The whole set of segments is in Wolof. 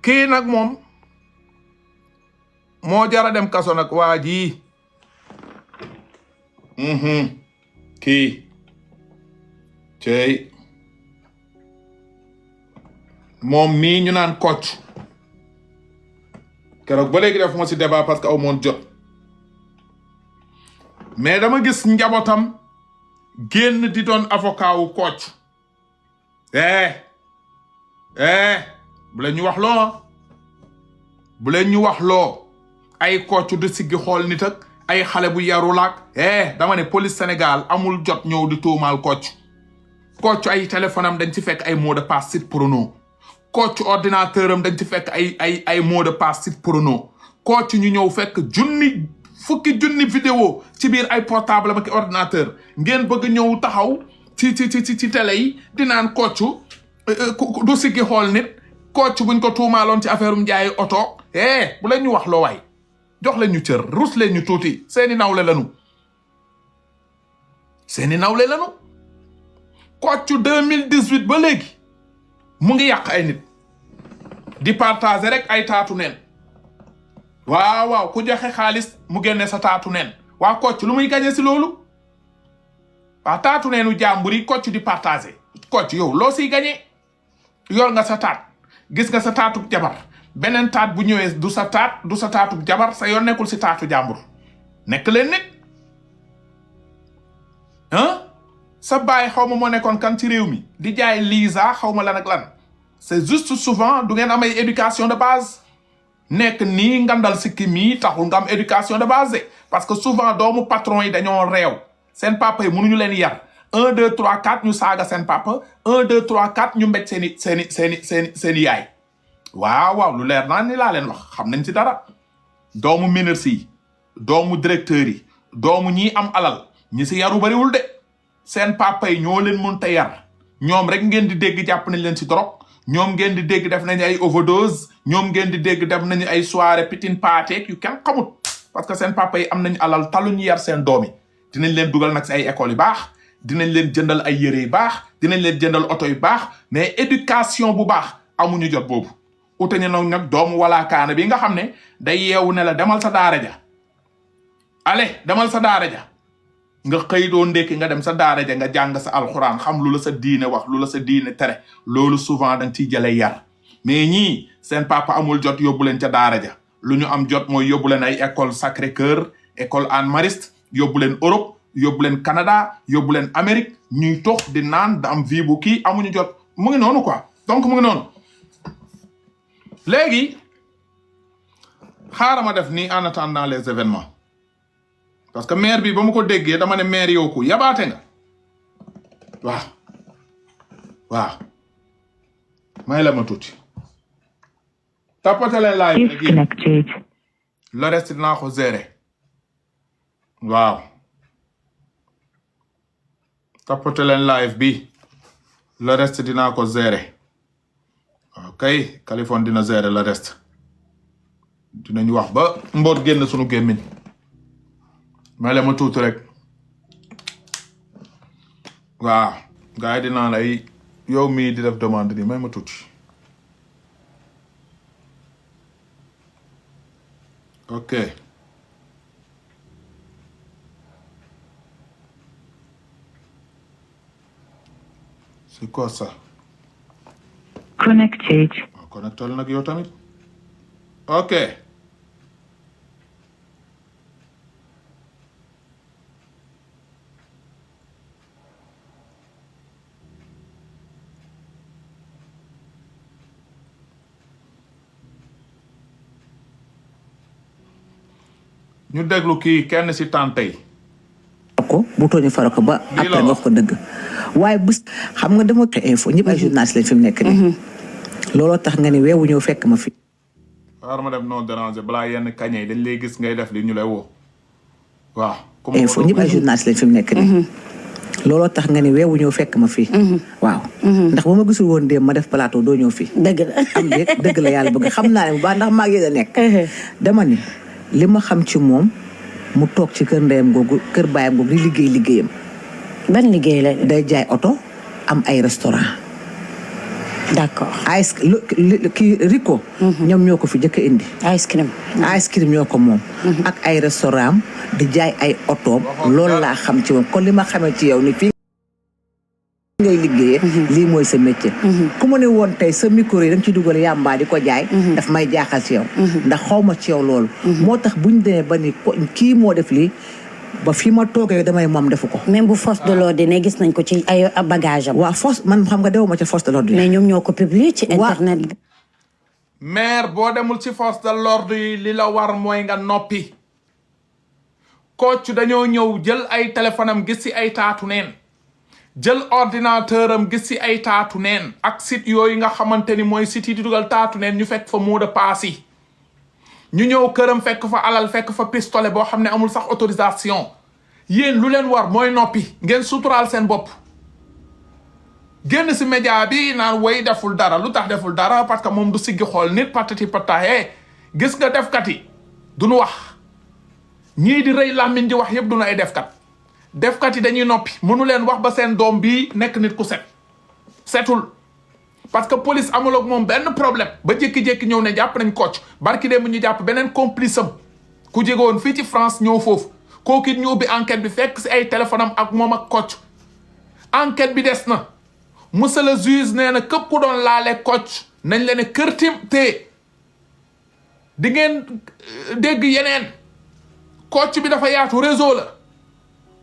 kii nag moom moo jara dem kaso nag waa ji kii cey moom mii ñu naan Kocc keroog ba léegi def ma si débat parce que aw moon jot mais dama gis njabootam génn di doon avocat wu Kocc bu leen ñu wax loo bu leen ñu wax loo ay Kocc du siggi xool nit ak ay xale bu yarulaak dama ne police Sénégal amul jot ñëw di tuumaal Kocc ay téléphone am dañ ci fekk ay mot de passe site prono Kocc ordinateur am dañ ci fekk ay mot de passe site prono Kocc ñu ñëw fekk fukki junni vidéo ci biir ay portable ak ordinateur ngeen bëgg ñëw taxaw ci télé yi di naan Kocc du siggi xool nit Kocc buñ ko tuumaaloon ci affaire njaayi oto bu leen ñu wax loo waay jox leen ñu cër rus leen ñu tuuti seeni nawle lanu Kocc 2018 ba léegi mu ngi yàq ay nit di partager rek ay taatu neen waaw ku joxe xaalis mu génne sa taatu neen waa Kocc lu muy gañe si loolu waa taatu neenu jàmbur yi Kocc di partager Kocc yow loo siy gañe yor nga sa taat gis nga sa taatu jabar beneen taat bu ñëwee du sa taatu jabar sa yoon nekkul si taatu jàmbur nekk leen nit sa baay xaw ma moo nekkoon kan ci réew mi di jaay Lisa xaw ma lan ak lan c'est juste souvent du ngeen am ay éducation de base nekk nii ngandal sikki mii taxul nga am éducation de base parce que souvent doomu patron yi dañoo réew seen papa yi mënuñu leen yar 1 2 3 4 ñu saaga seen papa 1 2 3 4 ñu mbéj seeni yaay waaw lu leer naa ni laa leen wax xam nañ ci dara doomu ministre yi doomu directeur yi doomu ñi am alal ñi si yaru bariwul de seen papa yi ñoo leen mën ta yar ñoom rek ngeen di dégg jàpp nañ leen si drogue ñoom ngeen di dégg def nañu ay overdose ñoom ngeen di dégg def nañu ay soirée pitin paateek yu kenn xamut parce que seen papa yi am nañu alal taluñu yar seen doom yi dinañ leen dugal nag si ay écoles yu baax dinañ leen jëndal ay yére yu baax dinañ leen jëndal oto yu baax mais éducation bu baax amuñu jot boobu ute ñu nag doomu walaakaana bi nga xam ne day yeewu ne la demal sa daara ja demal sa daara ja nga xëy doo ndekki nga dem sa daara ja nga jàng sa alxuraan xam lu la sa diine wax lu la sa diine tere loolu souvent dañ ciy jëlee yar mais ñii seen papa amul jot yóbbu leen ca daara ja lu ñu am jot mooy yóbbu leen ay école Sacré-Cœur école Anne Mariste yóbbu leen Europe yóbbu leen Canada yóbbu leen Amérique ñuy tox di naan da am vie bu kii amuñu jot mu ngi noonu quoi donc mu ngi noonu léegi xaaral ma def nii en attendant les événements parce que maire bi ba mu ko déggee dama ne maire yow ku yabaate nga waaw may la ma tuuti tapote leen live disconnected le reste dinaa ko gérer waaw tapote leen live bi le reste dinaa ko gérer ok Californie dina gérer le reste dinañ wax ba mboot génn sunu gémmiñ may la ma tuuti rek waaw gars yi dinaa lay yow mii di def demande ni may ma tuuti ok c'est quoi ça connected connecté nag yow tamit ok ñu déglu kii kenn si tante yi ko bu tooñu fara ko ba après nga wax ko dëgg waaye bés xam nga dama ko info ñëpp ay journaliste lañ fi mu nekk nii looloo tax nga ni weewu ñëw fekk ma fi xaaral ma dem non déranger balaa yenn kañe yi dañ lay gis ngay def li ñu lay woo waaw info ñëpp ay journaliste lañ fi mu nekk nii looloo tax nga ni weewu ñëw fekk ma fii waaw ndax ba ma gisul woon démb ma def plateau doo ñëw fii dëgg la am déet dëgg la yàlla bëgg xam naa ne bu baax ndax maa ngi yéen a nekk dama ni li ma xam ci moom mu toog ci kër ndeyam googu kër baayam googu di liggéeyam ban liggéey la day jaay oto am ay restaurant d'accord ice kii Rico. ñoom ñoo ko fi jëkk indi. ice cream. ice cream ñoo ko moom. ak ay restaurant di jaay ay otoom. loolu laa xam ci moom kon li ma xamee ci yow ni fii ngay liggéeyee. lii mooy sa métier. ku ma ne woon tey sa micro yi da nga ci dugal yàmbaa di ko jaay. daf may jaaxal ci yow. ndax xaw ma ci yow loolu. moo tax buñ demee ba ni kii moo def lii. ba fii ma toogee damay moom defu ko. même bu force de l'ordre ne gis nañ ko ci ay bagage am. waaw force man xam nga dew ma ci force de l'ordre. mais ñoom ñoo ko publier ci internet bi. maire boo demul ci force de l'ordre yi li la war mooy nga noppi. Kocc dañoo ñëw jël ay téléphone am gis ci ay taatu neen. jël ordinateur am gis ci ay taatu neen. ak site yooyu nga xamante ni mooy site yi di dugal taatu neen ñu fekk fa mot de passe yi. ñu ñëw këram fekk fa alal fekk fa pistolet boo xam ne amul sax autorisation yéen lu leen war mooy noppi ngeen suturaal seen bopp génn si média bi naan way deful dara lu tax deful dara parce que moom du siggi xool nit patati pataye gis nga defkat yi duñu wax ñii di rëy làmmiñ di wax yëpp duñu ay defkat yi dañuy noppi mënu leen wax ba seen doom bii nekk nit ku setul parce que police amul ak moom benn problème ba jékki-jékki ñëw ne jàpp nañ Kocc barki dee mu ñu jàpp beneen complice am ku jegoon fii ci France ñëw foofu kooku it ñu ubbi enquête bi fekk si ay téléphone am ak moom ak Kocc enquête bi des na monsieur le juge nee na képp ku doon laale Kocc nañ leen ne kërtim te di ngeen dégg yeneen Kocc bi dafa yaatu réseau la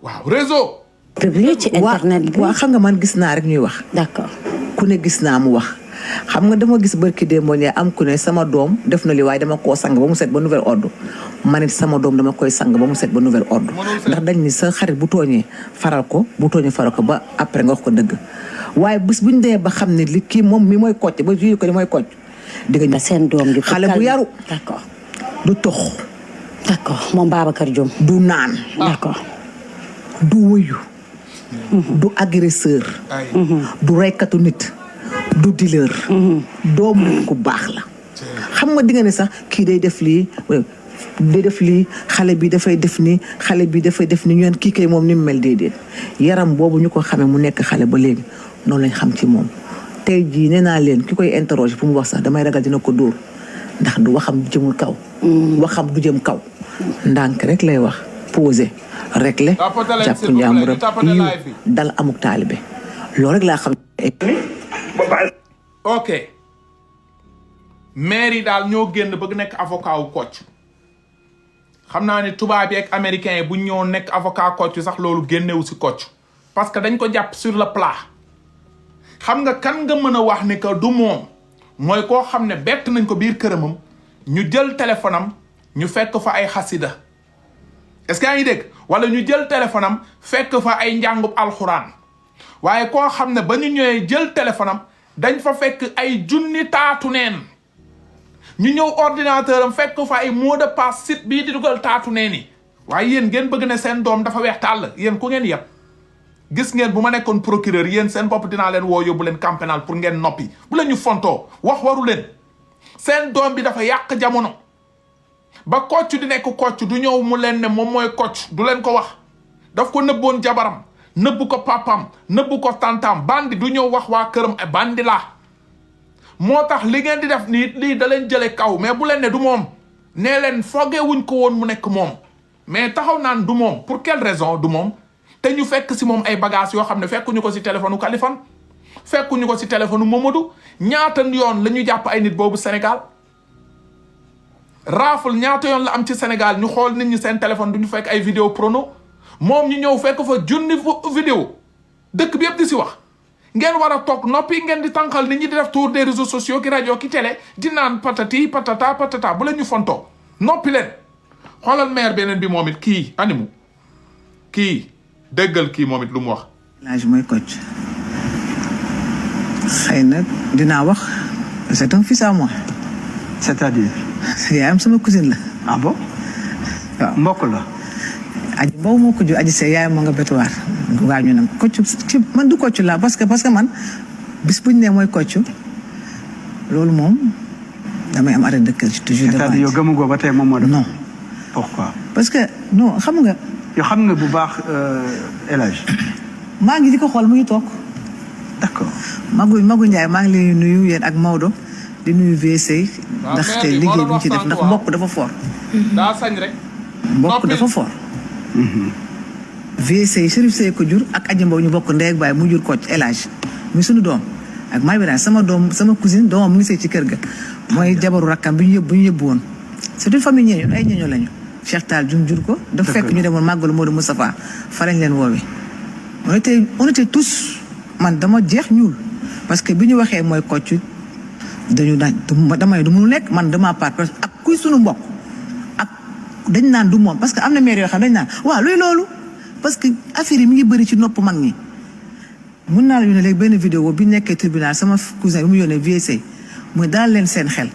waaw réseau. publié ci internet bi. waaw xam nga man gis naa rek ñuy wax. d'accord. ku ne gis naa mu wax xam nga dama gis barki démb ne am ku ne sama doom def na li waaye dama koo sang ba mu set ba nouvel ordre man it sama doom dama koy sang ba mu set ba nouvel ordre ndax dañ ni sa xarit bu tooñee faral ko ba après nga wax ko dëgg waaye bés bu ñu demee ba xam ne li kii moom mi mooy Kocc ba juge ko ni mooy Kocc di nga seen doom di xale bu yaru d'accord du tox d'accord moom Babacar Diome du naan d'accord du wuyu du agresseur du reykatu nit du dealer doomu nit ku baax la xam nga di nga ne sax kii day def lii xale bi dafay def ni xale bi dafay def ni ñu naan kii kay moom ni mu mel déedéet yaram boobu ñu ko xamee mu nekk xale ba léegi noonu lañ xam ci moom tey jii nee naa leen ki koy interroger pour mu wax sax damay ragal dina ko dóor ndax du waxam du jëmul kaw waxam du jëm kaw ndànk rek lay wax posé réglé jàpp njàmburam yiw dal amuk taalibe loolu rek laa xam. ok maire yi daal ñoo génn bëgg nekk avocat wu Kocc xam naa ne tubaab yi ak américains yi bu ñëw nekk avocat Kocc sax loolu génnewu si Kocc parce que dañ ko jàpp sur le plat xam nga kan nga mën a wax ne que du moom mooy koo xam ne bett nañ ko biir këramam ñu jël téléphone am ñu fekk fa ay xasida est-ce que yaa ngi dégg wala ñu jël téléphone am fekk fa ay njàngub alxuraan waaye koo xam ne ba ñu ñëwee jël téléphone am dañ fa fekk ay junni taatu neen ñu ñëw ordinateur am fekk fa ay mot de passe site bii di dugal taatu neen yi waaye yéen ngeen bëgg ne seen doom dafa weex tàll yéen ku ngeen yëpp gis ngeen bu ma nekkoon procureur yéen seen bopp dinaa leen woo yóbbu leen camp pénal pour ngeen noppi bu leen ñu fontoo wax waru leen seen doom bi dafa yàq jamono ba Kocc di nekk Kocc du ñëw mu leen ne moom mooy Kocc du leen ko wax daf ko nëbboon jabaram nëbbu ko papam nëbbu ko tantam bandi du ñëw wax waa këram ay bandi laa moo tax li ngeen di def nii lii da leen jële kaw mais bu leen ne du moom nee leen foogee wuñ ko woon mu nekk moom mais taxaw naan du moom pour quelle raison du moom te ñu fekk si moom ay bagages yoo xam ne fekkuñu ko si téléphone u Kaliphone fekkuñu ko si téléphone u Mamadou ñaata yoon la ñu jàpp ay nit boobu Sénégal raaful ñaata yoon la am ci Sénégal ñu xool nit ñi seen téléphone du ñu fekk ay vidéo prono moom ñu ñëw fekk fa junni vidéo dëkk bi yëpp di si wax ngeen war a toog noppi ngeen di tànqal nit ñi di def tour des réseaux sociaux ki rajo ki télé di naan patati patata bu leen ñu fontoo noppi leen xoolal maire beneen bi moom it kii animu kii déggal kii moom it lu mu wax. laaj mooy Kocc xëy na dinaa wax c'est un fils à moi. c'est-à-dire. yaayam sama cousine la. ah bon. waaw mbokk la. aji boobu moo ko jur aji see yaayam moo nga bétuwaar gaañu na Kocc ci man du Kocc la parce que man bis bu ñu nee mooy Kocc loolu moom damay am arrêt de cœur toujours. c'est-à-dire yow gëmu goo ba tey moom moo def. non. pourquoi. parce que non xam nga. yow xam nga bu baax El Hadj. maa ngi di ko xool mu ngi toog. d'accord. d'accord. Magu Ndiaye maa ngi leen nuyu yéen ak Maodo di nuyu VSA. ndaxte liggéey bi ñu ci def ndax mbokk dafa fort. daa sañ rek. mbokk dafa fort. VSA Chérif Seye ko jur ak Adji Mbow ñu bokk ndey ak baay mu jur Kocc El Hadj muy sunu doom ak May Birane sama doom sama cousine doomam mu ngi sëy ci kër ga. mooy jabaru rakkam bi ñu yóbbu woon. c'est une famille ñeeño ay ñeeño lañu. Cheikh Tall jur ko. dafa fekk ñu demoon màggalu Modou Moustapha fa lañ leen woowee. on était tous man dama jeex ñuul parce que bi ñu waxee mooy Kocc dañu daan damay du mu nekk man dama part ak kuy sunu mbokk ak dañ naan du moom parce que am na maire yoo xam dañ naan waaw luy loolu parce que affaire yi mi ngi bëri ci nopp mag ñi. mun naa la yónnee léegi benn vidéo bi nekkee tribunal sama cousin bi mu yónnee VSA muy daal leen seen xel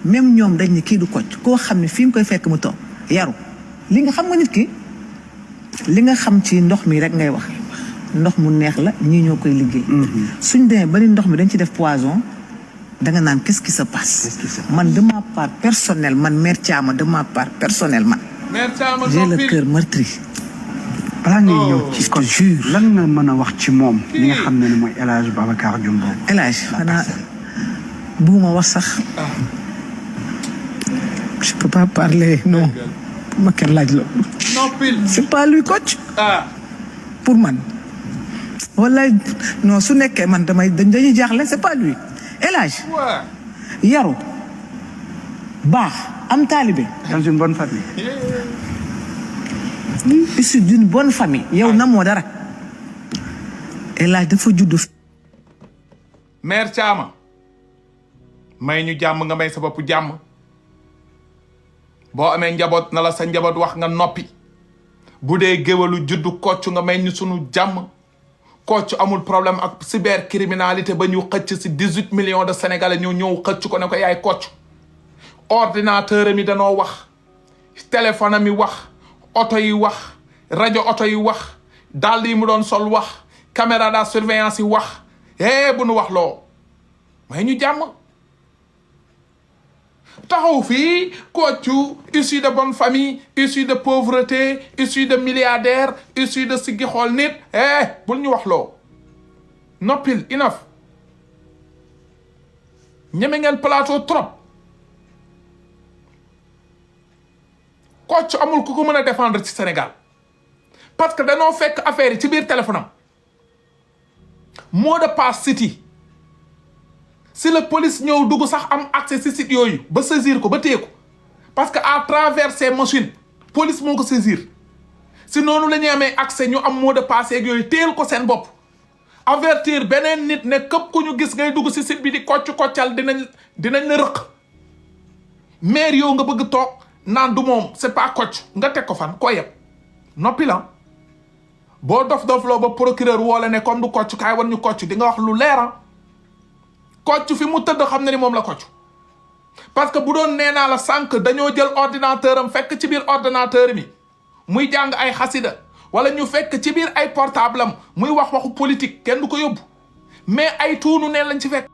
même ñoom dañ ni kii du Kocc koo xam ne fi mu koy fekk mu toog yaru li nga xam nga nit ki li nga xam ci ndox mi rek ngay wax ndox mu neex la ñii ñoo koy liggéey. suñ demee ba ni ndox mi dañ ci def poison danga naan qu'est-ce qui se passe. man de ma part personnelle man mère Thiama de ma part personnellement. mère Thiama j'ai le cœur meurtri. balaa ngay ñëw ci je te jure. lan nga mën a wax ci moom. li nga xam ne mooy El Hadj Babacar Dioum boobu. El Hadj xanaa buuma wax sax. je peux pas parler non. ma kenn laaj la. c'est pas lui Kocc. pour man. wala non su nekkee man dañuy jaaxle c'est pas lui. El Hadj yaru baax am taalibe. dans une bonne famille. issu d'une bonne famille. yow na moo dara. El Hadj dafa judd. mère Thiama may ñu jàmm nga may sa bopp jàmm boo amee njaboot na la sa njaboot wax nga noppi bu dee géwalu juddu Kocc nga may ñu sunu jàmm. Kocc amul problème ak cybercriminalité ba ñu xëcc si 18 millions de sénégalais ñoo ñëw xëcc ko ne ko yaay Kocc ordinateur mi danoo wax téléphone mi wax oto yi wax rajo oto yi wax dàll yi mu doon sol wax caméra de surveillance yi wax bu nu wax loo may ñu jàmm taxaw fii Kocc issu de bonne famille issu de pauvreté issu de milliardaire issu de siggi xool nit bul ñu wax loo noppil enough ñeme ngeen plateau trop Kocc amul ku ko mën a défendre ci Sénégal parce que danoo fekk affaire yi ci biir téléphone am mot de passe city si la police ñëw dugg sax am accès si site yooyu ba saisir ko ba téye ko parce que à travers ces machines police moo ko saisir si noonu la ñuy amee accès ñu am mot de passe yeeg yooyu téyel ko seen bopp avertir beneen nit ne képp ku ñu gis ngay dugg si site bi di koccal dinañ la rëq maire yow nga bëgg toog naan du moom c'est pas Kocc nga teg ko fan koo yeb noppi la boo dof loo ba procureur woo la ne comme du Kocc kaay wan ñu Kocc di nga wax lu leera Kocc fi mu tëdd xam ne ni moom la Kocc parce que bu doon nee naa la sànq dañoo jël ordinateur am fekk ci biir ordinateur mi muy jàng ay xasida wala ñu fekk ci biir ay portable am muy waxu politique kenn du ko yóbbu mais ay tuunu neen lañ ci fekk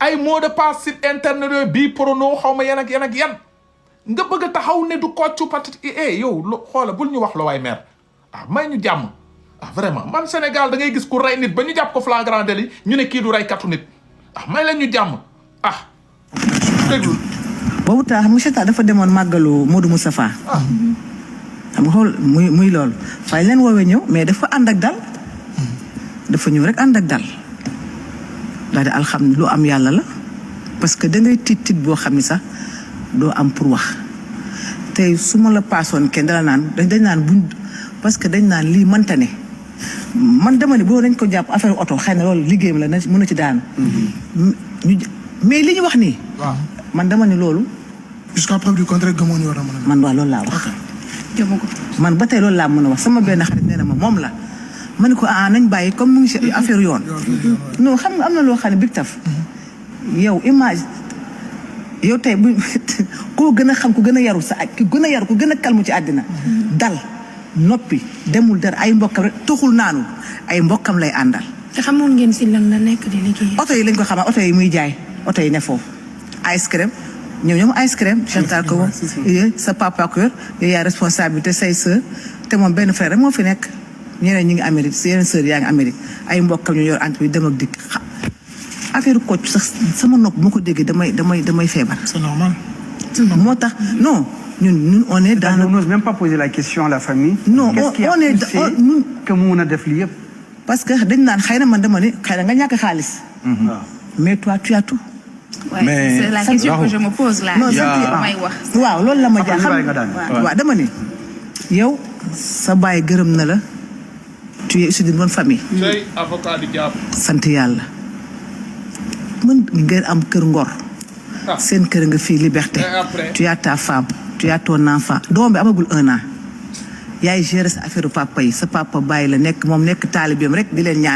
ay mot de passe site internet yooyu bii prono xaw ma yan ak yan nga bëgg a taxaw ne du Kocc parce que yow xoola bul ñu wax la waay mère may ñu jàmm vraiment man Sénégal da ngay gis ku rey nit ba ñu jàpp ko flagrant délit ñu ne kii du rey katu nit may leen ñu jàmm déglu boobu tax monsieur Tall dafa demoon màggalu Modou Moustapha xam nga xool muy loolu fay leen woowee ñëw mais dafa ànd ak dal dafa ñëw rek ànd ak dal daal di alxam lu am yàlla la parce que da ngay tiit boo xam ni sax doo am pour wax tey su ma la paasoon kenn dala naan dañ naan buñ parce que dañ naan lii mënta ne man dama ne boo dañ ko jàpp affaire oto xëy na loolu liggéeyam la mën na ci daanu mais li ñu wax nii man dama ne loolu jusqu'à preuve du contraire gëmoo ni war na mën a man waa loolu laa wax man ba tey loolu laa mën a wax sama benn xarit nee na ma moom la ma ne ko nañ bàyyi comme mu ngi si affaire yoon non xam nga am na loo xam ne Big Taf yow image yow tey bu koo gën a xam ku gën a yaru ki gën a yaru ku gën a kalmu ci àddina dal noppi demul dara ay mbokkam rek toxul naanu ay mbokkam lay àndal. te xamoon ngeen si lan la nekk di liggéey. oto yi lañ ko xamaa oto yi muy jaay oto yi ne foofu ice cream ñoom ice cream chantal ko sa papa ko yor yow yaa responsabilité say sœur te moom benn frère rek moo fi nekk ñeneen ñi ngi Amérique yeneen sœur yaa ngi Amérique ay mbokkam ñu yor entre dem ak dikk affaire Kocc sax sama nopp bu ma ko déggee damay feebar. C'est normal. moo tax non ñun on est dans on n'ose même pas poser la question à la famille. Non, qu'est-ce qui a on est poussé que mu mun a def lii yëpp. parce que dañ naan xëy na man dama ne xëy na nga ñàkk xaalis. mais toi tu as tout. Ouais, c'est la question que je me pose là. non may wax. waaw loolu la ma Après, jaaxal. nga daan. waaw dama ne yow sa baay gërëm na la tu es issu d'une bonne famille. tey avocat di jàpp. sant yàlla mën ngeen am kër ngor. seen kër nga fii liberté. Et après? tu as ta femme tu as ton enfant doom bi amagul 1 an yaay gérer sa affaire papa yi sa papa bàyyi la nekk moom nekk taalibeem rek di leen ñaan.